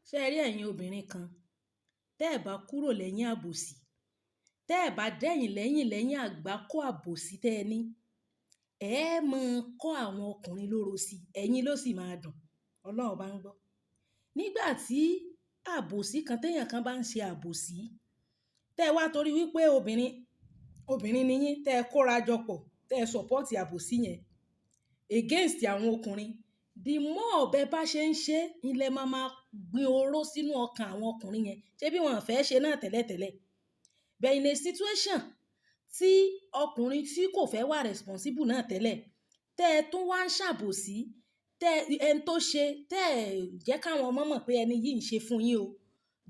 Ṣé ẹ rí ẹ̀yin obìnrin kan, tẹ́ ẹ bá kúrò lẹ́yìn àbòsí, tẹ́ ẹ bá dẹ̀yìn lẹ́yìn lẹ́yìn àgbákò àbòsí tẹ́ ẹ ní, ẹ máa kọ́ àwọn ọkùnrin lóró sí, ẹ̀yin ló sì máa dùn. Ọlọ́run bá ń gbọ́. Nígbà tí àbòsí kan tẹ́yàn kan bá ń ṣe àbòsí, tẹ́ ẹ wá torí wípé obìnrin, obìnrin ni yín, tẹ́ ẹ kóra jọ pọ̀, tẹ́ ẹ support àbòsí yẹn against àwọn ọkùnrin. The more bẹ́ bá ṣe ń ṣe, ilẹ̀ máa máa gbin oró sínú ọkàn àwọn ọkùnrin yẹn. Ṣé bí wọ́n fẹ́ ṣe náà tẹ́lẹ̀tẹ́lẹ̀? But in a situation tí ọkùnrin tí kò fẹ́ wà responsible náà tẹ́lẹ̀, tẹ́ ẹ tún wá ń ṣàbòsí, tẹ́ ẹni tó ṣe, tẹ́ ẹ jẹ́ káwọn ọmọ mọ̀ pé ẹni yìí ń ṣe fún yín o.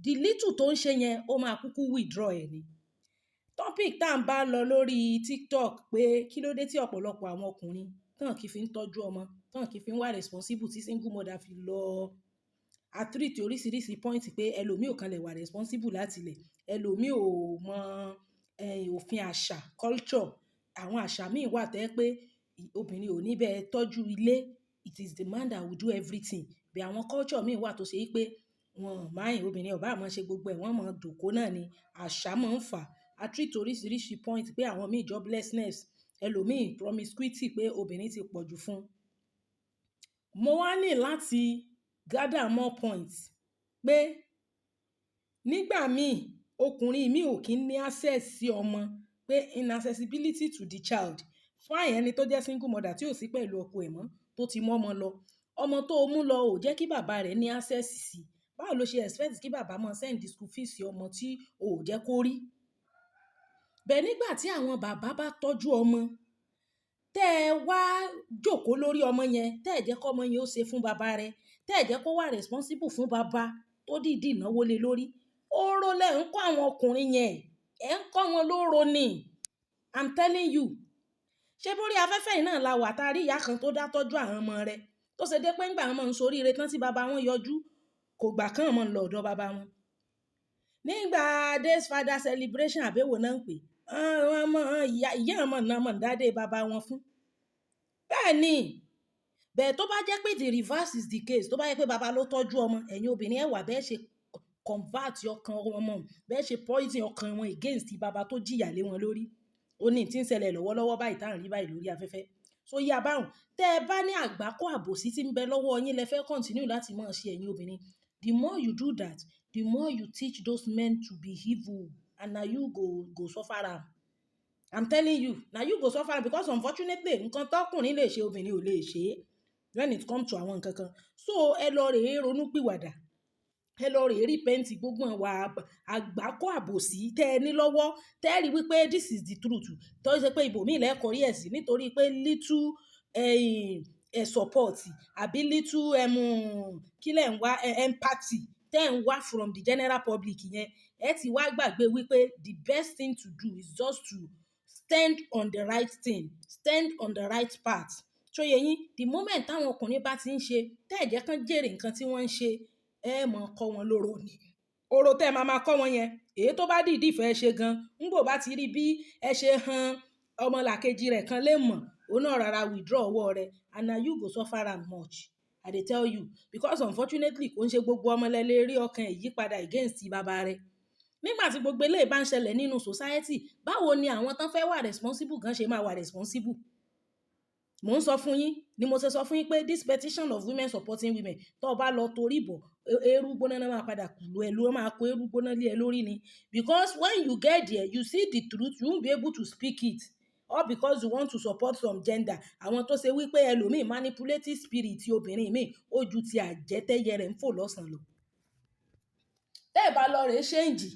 The little tó ń ṣe yẹn, ó máa kúkú withdraw ẹ̀ ni. Topic tá ń bá lọ lórí TikTok pé kí ló dé tí ọ̀pọ̀lọpọ̀ àwọn ọkùnrin tán kì í fi ń tọ́jú ọmọ, tán kì í fi ń wà responsible tí single mother fi lọ. A treat oríṣiríṣi point pé ẹlòmíì ò kan lè wà responsible láti ilẹ̀, ẹlòmíì ò mọ òfin àṣà, culture. Àwọn àṣà míì wà tó jẹ́ pé obìnrin ò ní bẹ́ẹ̀ tọ́jú ilé. It is the man that will do everything. But àwọn culture míì wà tó ṣe wípé wọn mind obìnrin ò bá máa ṣe gbogbo ẹ̀, wọ́n máa jókòó náà ni. Àṣà máa ń fà. A treat oríṣiríṣi point pé àwọn míì joblessness, ẹlòmíì promiscuity pé obìnrin ti pọ̀jù fún. Mo wá ní láti gather more points pé nígbà míì ọkùnrin míì ò kí ń ní access sí ọmọ, pé inaccessibility to the child. Fine, ẹni tó jẹ́ single mother tí ò sí pẹ̀lú ọkọ ẹ̀ mọ́ tó ti mú ọmọ lọ. Ọmọ tó mú lọ ò jẹ́ kí bàbá rẹ̀ ní access sí. Báwo lo ṣe expect kí bàbá máa send school fees ọmọ tí ò jẹ́ kó rí? But nígbà tí àwọn bàbá bá tọ́jú ọmọ, tẹ́ ẹ wá jókòó lórí ọmọ yẹn, tẹ́ ẹ jẹ́ kó ọmọ yẹn ó ṣe fún bàbá rẹ̀, tẹ́ ẹ jẹ́ kó wà responsible fún bàbá tó dìdí náwó lé lórí. Oró lẹ ń kọ́ àwọn ọkùnrin yẹn, ẹ̀ ń kọ́ wọn lóró ni. I'm telling you. Ṣé bórí afẹ́fẹ́ yìí náà la wà tá rí ìyá kan tó dá tọ́jú àwọn ọmọ rẹ̀, tó ṣe dé pé ńgbà wọ́n máa ń soríire tán tí bàbá wọn yọjú, kò gbà kán mọ́ lọ ọ̀dọ̀ bàbá wọn. Nígbà days father celebration àbí èwo náà ń pè, wọ́n mọ̀ ìyá, ìyá ọmọ náà mọ̀ ń dádé bàbá wọn fún. Bẹ́ẹ̀ ni. But tó bá jẹ́ pé the reverse is the case, tó bá jẹ́ pé bàbá ló tọ́jú ọmọ, ẹ̀yin obìnrin ẹ wà bẹ́ẹ̀ ṣe convert ọkàn ọmọ, bẹ́ẹ̀ ṣe poison ọkàn wọn against bàbá tó jìyà lé wọn lórí. Ó ní tí ń ṣẹlẹ̀ lọ́wọ́lọ́wọ́ báyìí tá ń rí báyìí lórí afẹ́fẹ́. So yá bá òun. Tẹ́ ẹ bá ní àgbákò àbòsí tí ń bẹ lọ́wọ́ yín lẹ fẹ́ continue láti máa ṣe, ẹ̀yin obìnrin. The more you do that, the more you teach those men to be evil, and na you go suffer am. I'm telling you, na you go suffer am because unfortunately nǹkan tọkùnrin lè ṣe, obìnrin ò lè ṣe when it come to àwọn nǹkan kan. So ẹ lọ rèé ronú pìwàdà. Ẹ lọ rèé repent gbogbo ìwà àgbákò àbòsí tẹ́ ẹ ní lọ́wọ́. Tẹ́ ẹ rí wípé this is the truth. Tó ṣe pé ibòmíì lẹ kọrí ẹ̀ sí nítorí pé little support àbí little kí lẹ̀ ń wá, empathy tẹ́ ẹ̀ ń wá from the general public yẹn. Ẹ ti wá gbàgbé wípé the best thing to do is just to stand on the right thing, stand on the right path. Ṣó yé yín? The moment táwọn ọkùnrin bá ti ń ṣe, tẹ́ ẹ jẹ́ kán jèrè nǹkan tí wọ́n ń ṣe, ẹ mọ̀ kọ́ wọn lóró ni. Oró tẹ́ ẹ máa máa kọ́ wọn yẹn, èyí tó bá dìdí fẹ́ ṣe gan, ńgbò bá ti rí bí ẹ ṣe han ọmọlàkejì rẹ̀ kan lè mọ̀, òun náà rárá withdraw ọwọ́ rẹ̀, and na you go suffer am much. I dey tell you because unfortunately kò ń ṣe gbogbo ọmọ lẹ lè rí ọkàn ẹ̀ yípadà against bàbá rẹ̀. Nígbà tí gbogbo eléyìí bá ń ṣẹlẹ̀ nínú society, báwo ni àwọn tán fẹ́ wà responsible gan ṣe máa wà responsible? Mò ń sọ fún yín, ni mo ṣe sọ fún yín pé this petition of women supporting women, tó bá lọ torí bọ̀, eérú gbóná náà máa padà kùlù ẹ ló máa kó eérú gbóná lé ẹ lórí ni. Because when you get there, you see the truth, you won't be able to speak it. All because you want to support some gender. Àwọn tó ṣe wípé ẹlòmíì manipulative spirit obìnrin míì ó ju ti àjẹ́tẹ́yẹ rẹ̀ ń fò lọ́sàn-án lọ. Tẹ́ ẹ bá lọ rèé change,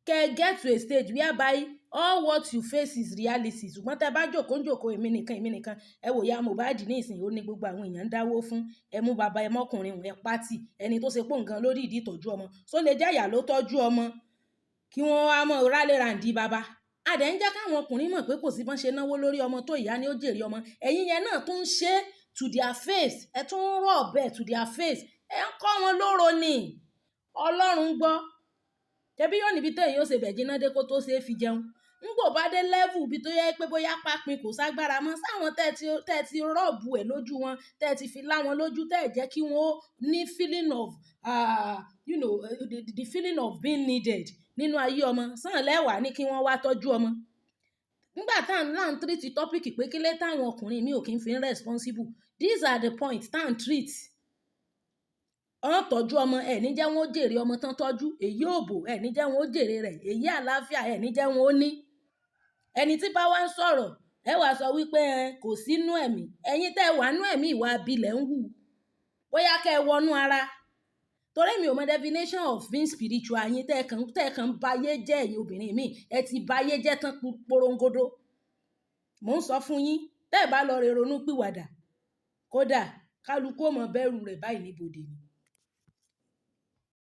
kẹ́ get to a stage whereby all what you face is reality. Ṣùgbọ́n tẹ́ ẹ bá jókòó ń jókòó, èmi nìkan, èmi nìkan, ẹ wò ìyá Mohbad ní ìsìn, ó ní gbogbo àwọn èèyàn ń dáwó fún. Ẹ mú bàbá ẹ mọ́kùnrin ẹ pátì, ẹni tó ṣe pé òun gan lórí ìdí ìtọ́jú ọmọ. Ṣó lè jẹ́ ìyá ló tọ́jú ọmọ kí wọ́n wá mọ́ rálé ràǹdí bàbá? A dẹ̀ ń jẹ́ káwọn ọkùnrin mọ̀ pé kò sí bọ́n ṣe náwó lórí ọmọ tó, ìyá ni ó jèrè ọmọ. Ẹ̀yin yẹn náà tún ń ṣe to their face. Ẹ tún ń rub ẹ̀ to their face. Ẹ ń kọ́ wọn lóró ni. Ọlọ́run gbọ́. Ṣebí yóò níbi tí èèyàn ó ṣe bẹ̀ jiná dé kó tó ṣe é fi jẹun. Ńgbò bá dé level bí tó yẹ pé bóyá pápín kò ságbára mọ́, sáwọn tẹ́ ti rub ẹ̀ lójú wọn, tẹ́ ti fi lá wọn lójú, tẹ́ jẹ́ kí wọ́n ó ní feeling of, the feeling of being needed nínú ayé ọmọ. Sàn lẹ́wàá ní kí wọ́n wá tọ́jú ọmọ. Nígbà tá ń treat topic pé kílé táwọn ọkùnrin mi ò kí ń fi responsible. These are the points tá ń treat. Wọ́n tọ́jú ọmọ, ẹ̀ ní jẹ́ wọ́n ó jèrè ọmọ tán tọ́jú. Èyí òbò, ẹ̀ ní jẹ́ wọ́n ó jèrè rẹ̀. Èyí àlàáfíà, ẹ̀ ní jẹ́ wọ́n ó ní. Ẹni tí bá wá ń sọ̀rọ̀, ẹ wá sọ wípé ẹ kò sí inú ẹ̀mí. Ẹ̀yin tẹ́ wà nínú ẹ̀mí, ìwà abilẹ̀ ń hù. Bóyá kẹ́ ẹ wọnú ara. Torí mi ò mọ definition of being spiritual yín tẹ́ kàn ń ba ayé jẹ́. Ẹ̀yin obìnrin mi, ẹ ti ba ayé jẹ́ tán porongodo. Mò ń sọ fún yín, tẹ́ ẹ bá lọ re ronú pìwàdà, kódà kálukú ó mọ bẹ̀rù rẹ̀ báyìí níbodè ni.